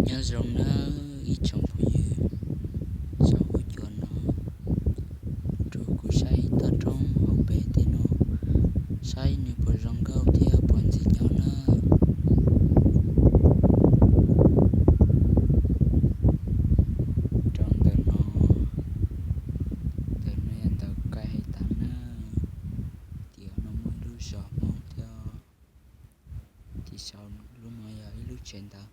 Nyob zoo nawb ib tsoom phooj ywg, saum huab cua no rau kuv saib toj roob hauv pes tej no, saib nws puas zoo nkauj thiab puas ntxim nyob nawb. Rau ntawm no, ntawm no yog ntawm Kaij Hais Tas nawb. Tim no muaj ib lub zos Hmoob thiab. Tim saum lub no yog ib lub tsev ntawd.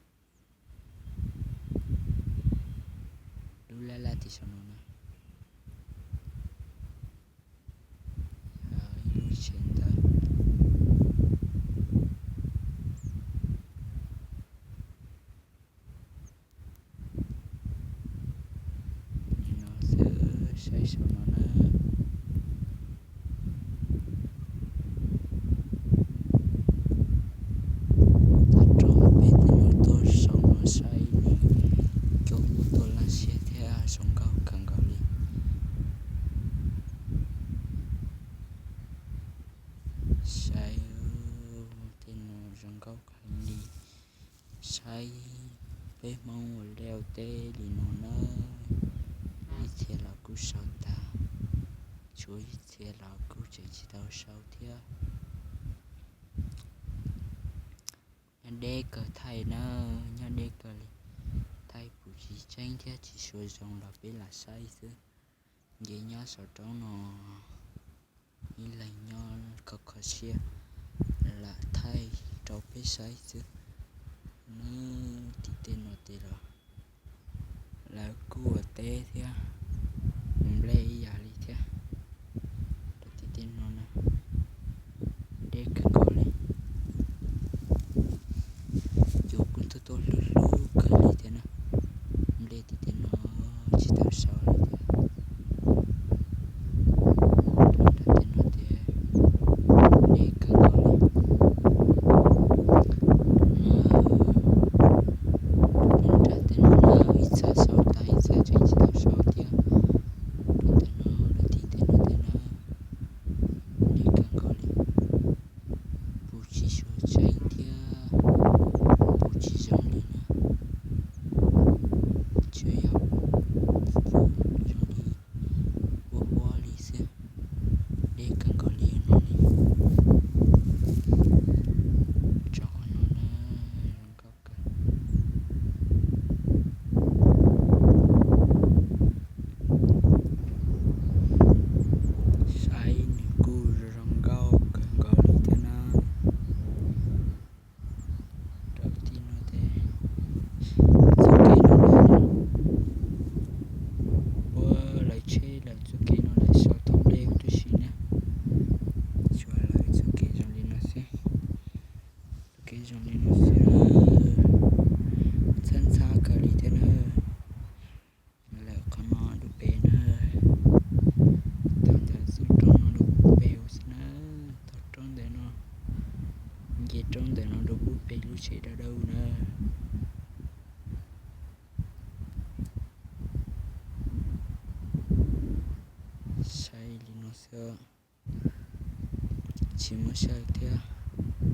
Lub laj laj tim saum no na, ib lub tsev ntawd. Nim no xwb, saib saum no na. Toj roob pem tej no tuaj saum no saib nws cua kuj tuaj laj siab thiab zoo nkauj kawg nkaus li. Saib tej no zoo nkauj kawg li. Saib peb Hmoob ua liaj ua teb li no na, ib txhia los kuj sau tag, tshuav ib txhia los kuj tseem tsis tau sau thiab. Nyob deb kawg thaij na, nyob deb kawg li. Thaij kuj tsis tseeb thiab tsis suav zoo los peb lam saib xwb. Nce nyob saum roob no, ib leeg nyob kho kho siab lam thaij rau peb saib xwb. Nyob tim tej no tes los lawv kuj ua teb thiab, nplej ib yam li thiab. Rau tim tej no na, deb kawg nkaus li. Cua kuj tuaj tuaj hlub hlub kawg li thiab na. Nplej tim tej no tsis tau sau li thiab. Rau tim tej no tes deb kawg nkaus li. Rau tim tej no na, ib txhia sau tag ib txhia tseem tsis tau sau thiab. Rau tim no, rau tim tej no tes na, deb kawg nkaus li. Puj tsis suav tseeb thiab puj tsis zoo li na. Tsuas yog puj zoo li huab huab li xwb, deb kawg nkaus li no li. Tso qhov no na, zoo nkauj kawg. Saib nws kuj zoo nkauj kawg nkaus li thiab na. Rau tim no tes, txoj kev no lawv, ua lawv tsheb lawv txoj kev no lawv sau tau nplej huv tib si na. Tsuas lawv txoj kev zoo li no xwb. Txoj kev zoo li no xwb, ntxhab ntxhab kawg li thiab na. Lawm qhov no dub pes na. Thaum ntawd txoj roob no dub pes huv xwb na. Thaum roob ntawd no, nce roob ntawd no dub pes lub tsev dawb dawb na. Saib li no xwb, tsis muaj saib thiab.